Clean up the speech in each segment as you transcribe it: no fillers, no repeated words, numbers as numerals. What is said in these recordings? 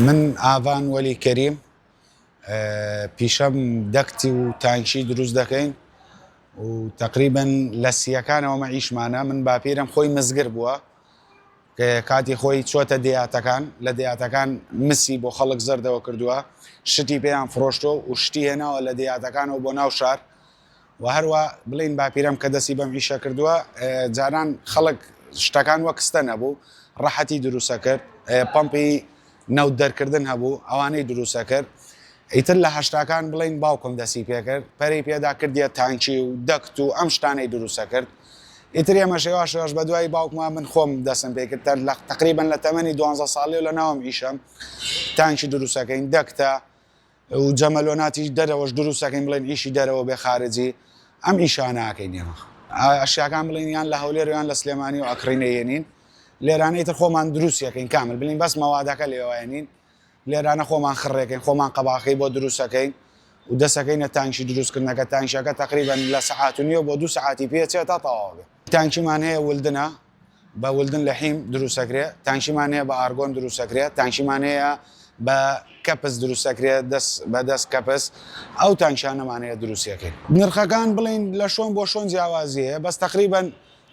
من ئاڤان وەلی کەریم پیشەم duct ی و تانکی دروست دەکەین و تقریبن لە سیەکانەوە مە ئیشمانە من باپیرم خۆی مزگر بووە کاتی خۆی چۆتە دێیاتەکان لە دێیاتەکان مسی بۆ خەڵک زەردەوە کردووە شتی پێیان فرۆشتۆ و شتی هێناوە لە دێیاتەکانەوە بۆ ناو شار و هەروا بڵێین باپیرەم کە دەستی بەم ئیشە کردووە جاران خەڵک شتەکان وەک ستە نەبوو ڕەحەتی دروستە کرد پەمپی نەوت دەرکردن هەبوو ئەوانەی دروستە کرد ئیتر لە هەشتاکان بڵین باوکم دەسی پێکرد پەرەی پێدا کردیە تانکی و duct و ئەم شتانەی دروستە کرد ئیتر ئێمە شێواش شێواش بە دوای باوکما من خۆم دەسم پێ کرد لە تقریبا لە تەمەنی دوانزە ساڵی و لە ناوم ئیشەم تانکی دروستەکەین duct ە و جەمەلۆناتی دەرەوەش دروست ئەکەین بڵێن ئیشی دەرەوە بێ خارجی ئەم ئیشانە ئەکەین ئێمە ئەشیاکان بڵێن یان لە هەولێر یان لە سلێمانی و ئەکڕین ئەیێنین لێرانەی تر خۆمان دروست یەکەین کامل بلین بەس مەوادەکە لێوەیەنین لێرانە خۆمان خڕێکەین خۆمان قەباخەی بۆ دروستەکەین و دەسەکەینە تانکی دروستکردنەکە تانکیەکە تقریبا لە سەعات و نیوە بۆ دوو سەعاتی پێچێت تا تەواو بێ تانکیمان هەیە ولدنە بە ولدن لەحیم دروستەکرێ، تانکیمان هەیە بە ئارگۆن دروستەکرێ، تانکیمان هەیە بە کەپس دروستەکرێ دەست بە دەست کەپس ئەو تانکیانەمان هەیە دروستیەکەین. نرخەکان بڵێین لە شۆن بۆ شۆن جیاوازی هەیە بەس تەقریبەن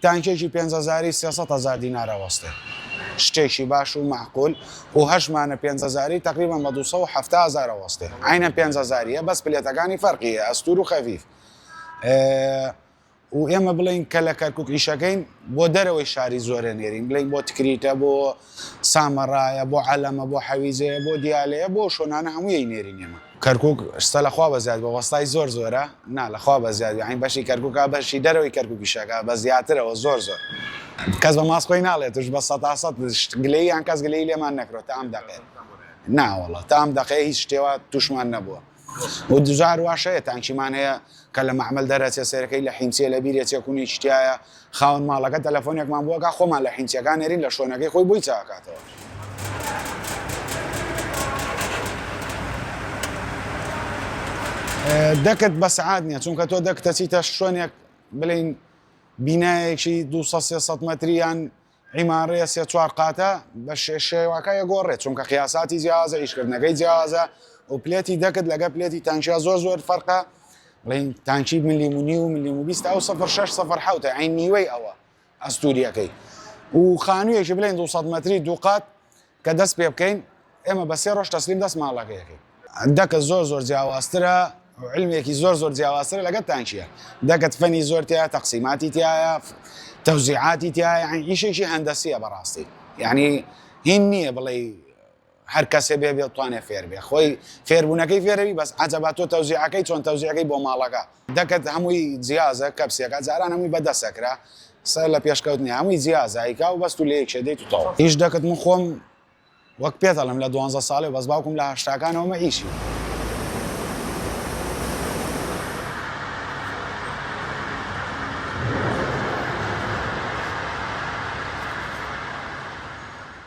تانکیەکی پێنج هەزاری 300 هەزار دینار ئەوەستێ شتێکی باش و مەعقول و هەشمانە پێنج هەزاری تەقریبەن بە 270 هەزار ئەوەستێ عەینەن پێنج هەزاریە بەس پلێتەکانی فەرقی هەیە ئەستور و خەفیف و ئێمە بڵێین کە لە کەرکوک ئیشەکەین بۆ دەرەوەی شاری زۆرە نێرین بڵێین بۆ تکریتە بۆ سامەڕایە بۆ عەلەمە بۆ حەویجەیە بۆ دیالەیە بۆ شۆنانە هەمووی نێرین ئێمە. کەرکوک شتە لە خوا بەزیاد بە وەستای زۆر زۆرە نا لە خوا بەزیاد یانی بەشی کەرکوکە بەشی دەرەوەی کەرکوکیشەکە بە زیاترەوە زۆر زۆر کەس بە ماس خۆی ناڵێت توش بە سەتا سەت گلەیی یان کەس گلەیی لێمان نەکرۆ تا ئەم دەقەیە نا وەڵا تا ئەم دەقەیە هیچ شتێ وا توشمان نەبووە. و دوجار واش هەیە تانکیمان هەیە کە لە مەعمەل دەرەچێ سەیرەکەی لە حیمچیە لە بیرێ چێ کونێکی تایە خاوەن ماڵەکە تەلەفۆنێکمان بۆ ئەکا خۆمان لە حیمچیەکان نێرین لە شۆنەکەی خۆی بۆی چاکاتەوە. duct بە سەعات نییە چونکە تۆ duct ەچیتە شوێنێک بلین بینایەکی 200 300 مەتری یان عیمارەیە سێ چوار قاتە بە شێواکە ئەگۆڕێت چونکە قیاساتی جیاوازە ئیشکردنەکەی جیاوازە و پلێتی duct لەگە پلێتی تانکیا زۆر زۆر فەرقە بڵین تانکی ملیم و نیو ملیم و 20 ئەو سفر شەش سفر حوتە عین نیوەی ئەوە ئەستوریەکەی و خانوویەکی بڵێن 200 مەتری دوو قات کە دەست پێ بکەین ئێمە بە سێ ڕۆژ تەسلیم دەست ماڵەکەی ئەکەین. duct زۆر زۆر جیاوازترە و علمێکی زۆر زۆر جیاوازترە لەگەر تانکیە duct فەنی زۆر تایە تەقسیماتی تایە تەوزیعاتی تایە یعنی ئیشێکی هەندەسیە بەڕاستی یعنی هین نییە بڵێ هەر کەسێ بێ بێ توانێ فێر بێ خۆی فێربوونەکەی فێرەوی بەس عجبا تۆ تەوزیعەکەی چۆن تەوزیعەکەی بۆ ماڵەکە duct هەمووی جیازە کەپسێکە جاران هەمووی بەدەسەکرا سەر لە پێشکەوتنی هەمووی جیازە ئەیکا و بەس تو لە یەکێ دێیت و تەواو. ئیش duct من خۆم وەک پێت ئەڵێم لە دوانزە ساڵی بەس باوکم لە هەشتاکانەوە مە ئیشی.